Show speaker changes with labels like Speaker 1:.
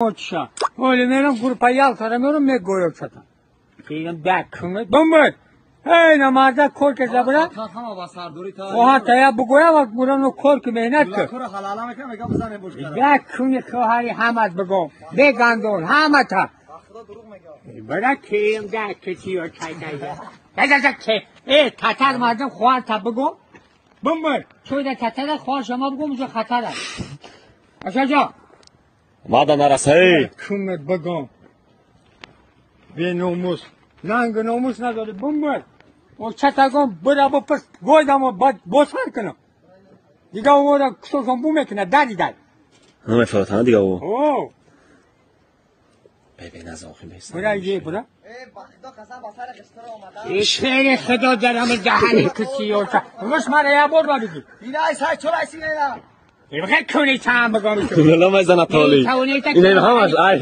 Speaker 1: Ҳоли мерам группа Ялтара мерам мегӯё чата. Кирам дакуме бумбар. Эй намарда кор ке забра. Хоҳар тая бугӯя ва бурану кор ки меҳнат ки. Дакуме хоҳари ҳамат бугӯ. Бегандон ҳамата. Бара кирам дак кисиё чай дай. Да ке. Эй татар мардум хоҳар та бугӯ. Бумбар. Чойда татара хоҳар шумо бугӯ мужа хатара. Аша ҷо.
Speaker 2: Ваъда нарасай.
Speaker 1: Кумет бигом. Беномус. Нанг номус надори бумбар. О чатагон бира бипирс гойдамо босар кунам. Дига ора кусошон бу мекунад дари дар.
Speaker 2: Намефаҳмад дига о.
Speaker 1: О.
Speaker 2: Бебе назохи беса.
Speaker 1: Бира е бира. Шери худо дарам даҳани кисиёша. Вуш мара я бор бигӣ. Бихе куни чам бигом.
Speaker 2: Лала мезана толи. Ин ҳамаш ай.